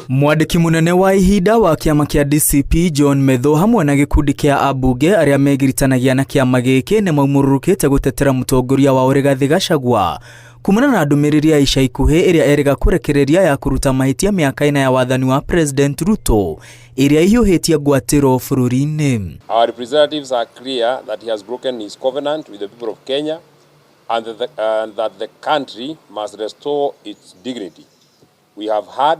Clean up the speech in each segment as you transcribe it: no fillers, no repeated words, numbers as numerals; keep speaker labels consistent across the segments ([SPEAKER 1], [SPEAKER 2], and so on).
[SPEAKER 1] Mwandĩki mũnene wa ihinda wa kĩama kĩa DCP John Methu hamwe na gĩkundi kĩa ambunge arĩa megiritanagia na kĩama gĩkĩ nĩ maumũrũrũkĩte gũtetera mũtongoria wao Rigathĩ Gachagua kumana na ndũmĩrĩri ya ica ikuhĩ ĩrĩa erĩga kũrekereria ya kũruta mahĩtia mĩaka ĩna ya wathani wa President Ruto ĩrĩa ĩhiũhĩtie ngwatĩro bũrũri-inĩ.
[SPEAKER 2] Our representatives are clear that he has broken his covenant with the people of Kenya and that the country must restore its dignity. We have heard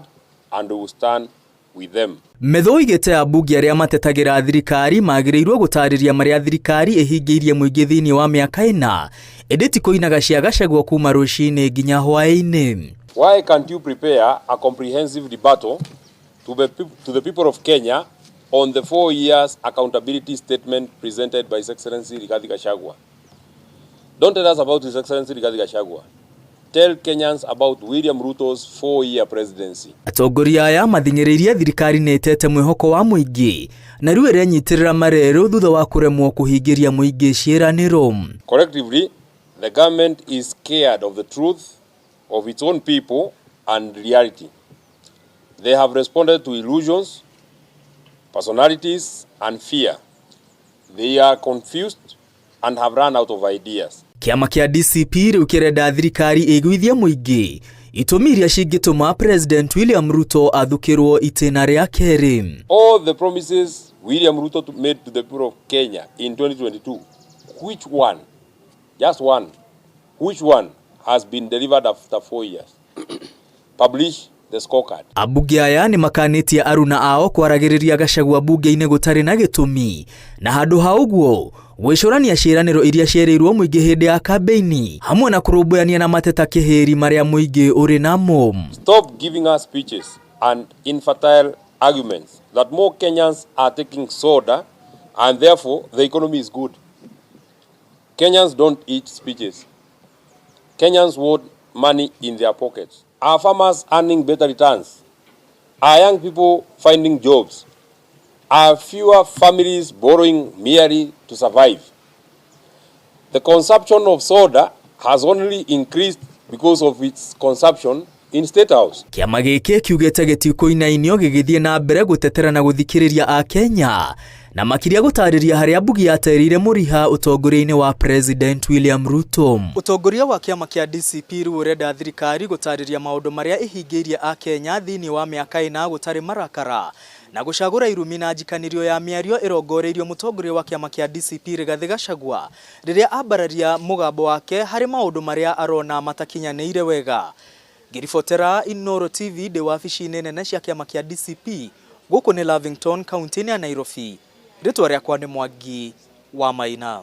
[SPEAKER 2] and we will stand with them.
[SPEAKER 1] Methu oigĩte ambunge arĩa matetagĩra thirikari magĩrĩirwo gũtarĩria marĩa thirikari ĩhingĩirie mũingĩ thĩinĩ wa mĩaka 4, ĩndĩ ti kũinaga cia Gachagua kuma rũcinĩ nginya hwaĩ-inĩ.
[SPEAKER 2] Why can't you prepare a comprehensive rebuttal to the people of Kenya on the 4 years accountability statement presented by His Excellency Rigathi Gachagua? Don't tell us about His Excellency Rigathi Gachagua. Tell Kenyans about William Ruto's 4-year presidency.
[SPEAKER 1] Atongoria aya mathing'ĩrĩirie thirikari nĩ ĩtete mwĩhoko wa mũingĩ na rĩu ĩrenyitĩrĩra marerũ thutha wa kũremwo kũhingĩria mũingĩ ciĩranĩro.
[SPEAKER 2] Collectively, the government is scared of the truth of its own people and reality. They have responded to illusions, personalities, and fear. They are confused and have run out of ideas.
[SPEAKER 1] Kĩama kĩa DCP rĩu kĩrenda thirikari ĩiguithie mũingĩ itũmi iria cingĩtũma President William Ruto athukĩrwo itĩna rĩa kerĩ.
[SPEAKER 2] All the promises William Ruto made to the people of Kenya in 2022, which one, just one, which one has been delivered after 4 years? Publish the scorecard.
[SPEAKER 1] Ambunge aya nĩ makanĩtie aruna ao kwaragĩrĩria Gachagua mbunge-inĩ gũtarĩ na gĩtũmi, na handũ ha ũguo gwĩcũrania ciĩranĩro iria cierĩirwo mũingĩ hĩndĩ ya kambĩini hamwe na kũrũmbũyania na mateta kĩhĩri marĩa mũingĩ ũrĩ namo.
[SPEAKER 2] Stop giving us speeches and infertile arguments that more Kenyans are taking soda and therefore the economy is good. Kenyans don't eat speeches. Kenyans want money in their pockets. Are farmers earning better returns? Are young people finding jobs? Are fewer families borrowing merely to survive? The consumption of soda has only increased because of its consumption in State House.
[SPEAKER 1] Kĩama gĩkĩ kiugĩte gĩtikũinainio gĩgĩthiĩ na mbere gũtetera na gũthikĩrĩria Akenya na makĩria gũtarĩria harĩa mbugi yatereire mũriha ũtongoria-inĩ wa President William Ruto. Ũtongoria wa kĩama kĩa DCP rĩu ũrenda thirikari gũtarĩria maũndũ marĩa ĩhingĩirie Akenya thĩinĩ wa mĩaka 4 gũtarĩ marakara na gũcagũra irumi na njikanĩrio ya mĩario ĩrongoreirio mũtongoria wa kĩama kĩa DCP Rigathĩ Gachagua rĩrĩa ambararia mũgambo wake harĩ maũndũ marĩa arona matakinyanĩire wega. Ngĩribotera Inooro TV ndĩ wabici-inĩ nene cia kĩama kĩa DCP gũkũ nĩ Lavington, kaunti-inĩ ya Nairobi. Rĩtwa rĩakwa nĩ Mwangi wa Maina.